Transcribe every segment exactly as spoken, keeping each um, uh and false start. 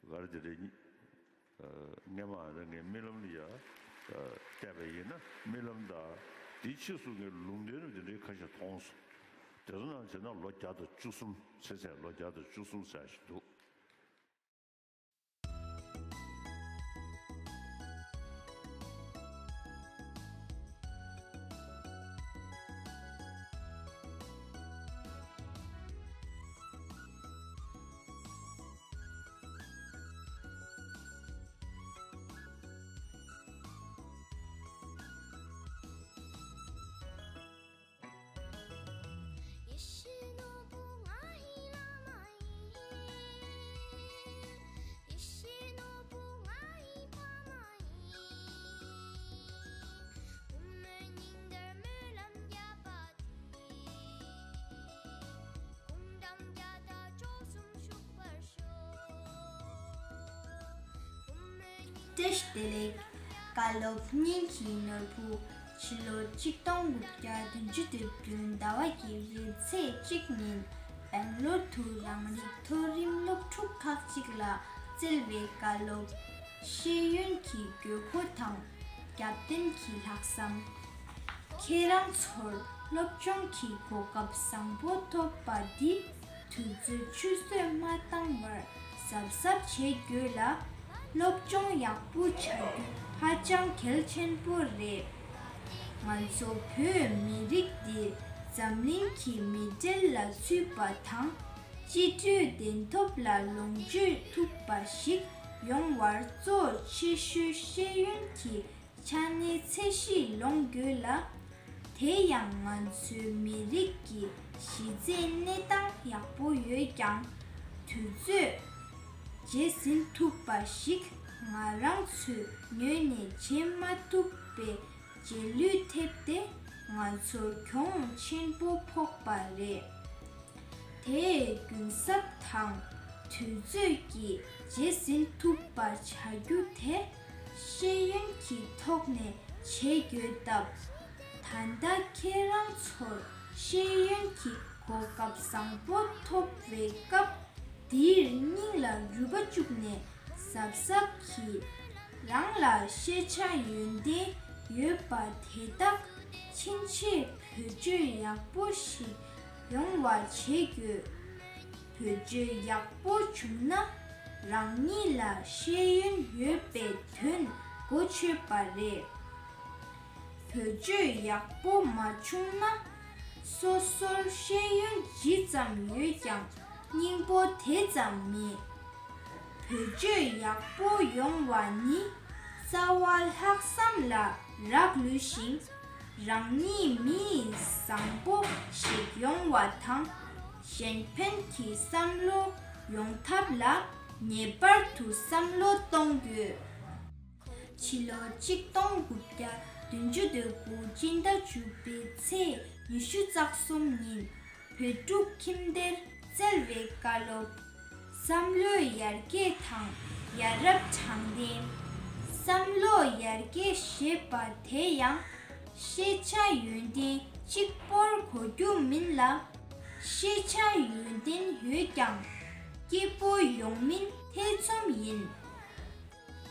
ག་རེ་དེ་རེད། སྔས་མ་ངས་རྨི་ལམ་ལ་ཡ་བལྟས་པ་ཡིན་ན། རྨི་ལམ་དང་དེའི་ཕྱིས་སུ་ངས་ལུང་བསྟན་དེ་འདྲའི་ཁ་ཤས་མཐོང་སོང་། དེ་ཚོ་ནང་བྱས་ན་ལོ་བརྒྱ་དང་བཅུ་གསུམ། ཚེ་ཚད་ལོ་བརྒྱ་དང་བཅུ་གསུམ་ཟེར་ཞིག་འདུག། བཀྲ་ཤིས་བདེ་ལེགས། བཀའ་སློབ་སྙན་གྱི་ནོར་བུ། ཕྱི་ལོ་གཅིག་སྟོང་དགུ་བརྒྱ་བདུན་ཅུ་དོན་བདུན་ཟླ་བ་གི་རེས་ཚེས་གཅིག་ཉིན་སྦེང་ལོར་དུ་རང་རིགས་མཐོ་རིམ་སློབ་ཕྲུག་ཁག་ཅིག་ལ་བསྩལ་བའི་བཀའ་སློབ། ཤེས་ཡོན་གྱི་དགོས་མཁོ་དང་རྒྱབ་རྟེན་གྱི་ལྷག་བསམ། ཁྱེད་རང་ཚོར་སློབ་སྦྱོང་གི་གོ་སྐབས་བཟང་པོ་ཐོབ་པ་འདི་དུས་ཚོད་ཆུད་ཟོས་མ་བཏང་བར་གཟབ་གཟབ་བྱེད་དགོས་ལ། སློབ་སྦྱོང་ཡག་པོ་བྱ་རྒྱུ་ཧ་ཅང་གལ་ཆེན་པོ་རེད། ང་ཚོ་བོད་མི་རིགས་འདི་འཛམ་གླིང་གི་མི་གྲལ་ལ་ཚུད་པ་དང་། སྤྱི་འཐུས་གདན་ཐོབ་ལ་ལོངས་སྤྱོད་ཐུབ་པ་ཞིག་ཡོང་བར་གཙོ་ཆེ་ཤོས་ཤེས་ཡོན་གྱི་ཆ་ནས་ཚད་གཞི་ལོངས་དགོས་ལ། དེ་ཡང་ང་ཚོའི་མི་རིགས་ཀྱི་གཞི་རྩའི་གནས་སྟངས་ཡག་པོ་ཡོད་ཀྱང་། དུས་ཚོད་རྗེས་ཟིན་ཐུབ་པ་ཞིག་ང་རང་ཚོའི་ངོས་ནས་བྱེད་མ་ཐུབ་པའི་རྗེས་ལུས་ཐེབས་ཏེ་ང་ཚོར་གྱོང་ཆེན་པོ་ཕོག་པ་རེད། དེས་གུན་གསབ་དང་དུས་ཚོད་ཀྱིས་རྗེས་ཟིན་ཐུབ་པ་བྱ་རྒྱུ་དེ་ཤེས་ཡོན་གྱི་ཐོག་ནས་བྱེད་དགོས་སྟབས། ད་ལྟ་ཁྱེད་རང་ཚོར་ཤེས་ཡོན་གྱི་གོ་སྐབས་བཟང་པོ་ཐོབ་པའི་སྐབས་འདིར་སྙིང་ལ་རུས་པ་བཅུག་ནས་གཟབ་གཟབ་ཀྱིས་རང་ལ་ཤེས་བྱ་ཡོན་ཏན་ཡོད་པ་དེ་དག་ཕྱིན་ཆད་བེད་སྤྱོད་ཡག་པོ་ཞིག་ཡོང་བ་བྱེད་དགོས། བེད་སྤྱོད་ཡག་པོ་བྱུང་ན་རང་ཉིད་ལ་ཤེས་ཡོན་ཡོད་པའི་དོན་གོ་ཆོད་པ་རེད། བེད་སྤྱོད་ཡག་པོ་མ་བྱུང་ན་སོ་སོར་ཤེས་ཡོན་ཇི་ཙམ་ཡོད་ཀྱང་སྙིང་པོ་དེ་ཙམ་མེད། བེད་སྤྱོད་ཡག་པོ་ཡོང་བ་ནི་རྩ་བ་ལྷག་བསམ་ལ་རག་ལུས་ཤིང་། རང་ཉིད་མི་བཟང་པོ་ཞིག་ཡོང་བ་དང་། གཞན་ཕན་གྱི་བསམ་བློ་ཡོང་ཐབས་ལ་ངེས་པར་དུ་བསམ་བློ་གཏོང་དགོས། ཕྱི་ལོ་གཅིག་སྟོང་དགུ་བརྒྱ་བདུན་ཅུ་དོན་དགུ་སྤྱི་ཟླ་བཅུ་པའི་ཚེས་ཉི་ཤུ་རྩ་གསུམ་ཉིན་བོད་ཕྲུག་ཁྱིམ་སྡེར་བསྩལ་བའི་བཀའ་སློབ། བསམ་བློའི་ཡར་རྒྱས་དང་ཡ་རབས་དྲང་བདེན། བསམ་བློ་ཡར་རྒྱས་ཞེས་པ་དེ་ཡང་ཤེས་བྱ་ཡོན་ཏན་གཅིག་པོར་གོ་རྒྱུ་མིན་ལ། ཤེས་བྱ་ཡོན་ཏན་ཡོད་ཀྱང་སྐྱིད་པོ་ཡོང་མིན་ཐེ་ཚོམ་ཡིན།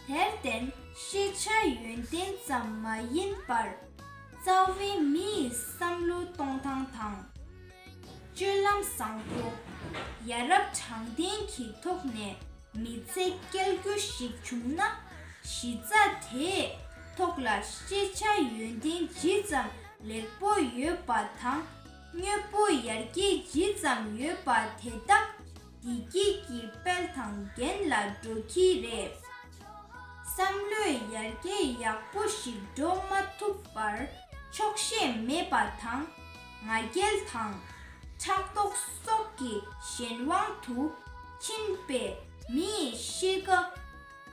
དེར་བརྟེན་ཤེས་བྱ་ཡོན་ཏན་ཙམ་མ་ཡིན་པར་རྩ་བའི་མིའི་བསམ་བློ་གཏོང་སྟངས་དང་། སྤྱོད་ལམ་བཟང་པོ། ཡ་རབས་དྲང་བདེན་གྱི་ཐོག་ནས་མི་ཚེ་སྐྱེལ་རྒྱུ་ཞིག་བྱུང་ན་གཞི་རྩ་དེའི་ཐོག་ལ་ཤེས་བྱ་ཡོན་ཏན་ཇི་ཙམ་ལེགས་པོ་ཡོད་པ་དང་། དངོས་པོ་ཡར་རྒྱས་ཇི་ཙམ་ཡོད་པ་དེ་དག་བདེ་སྐྱིད་ཀྱི་དཔལ་དང་རྒྱན་ལ་འགྲོ་གི་རེད། བསམ་བློའི་ཡར་རྒྱས་ཡག་པོ་ཞིག་འགྲོ་མ་ཐུབ་པར་ཆོག་ཤེས་མེད་པ་དང་། ང་རྒྱལ་དང་ཕྲག་དོག་སོགས་ཀྱི་གཞན་དབང་དུ་ཕྱིན་པའི་མིའི་གཤིས་ཀ་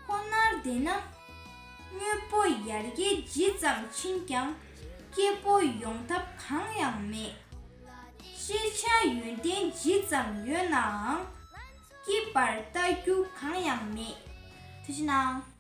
ཁོ་ནར་བསྡད་ན། དངོས་པོ་ཡར་རྒྱས་ཇི་ཙམ་ཕྱིན་ཀྱང་སྐྱིད་པོ་ཡོང་ཐབས་གང་ཡང་མེད། ཤེས་བྱ་ཡོན་ཏན་ཇི་ཙམ་ཡོད་ནའང་སྐྱིད་པར་ལྟ་རྒྱུ་གང་ཡང་མེད། ཐུགས་རྗེ་གནང་།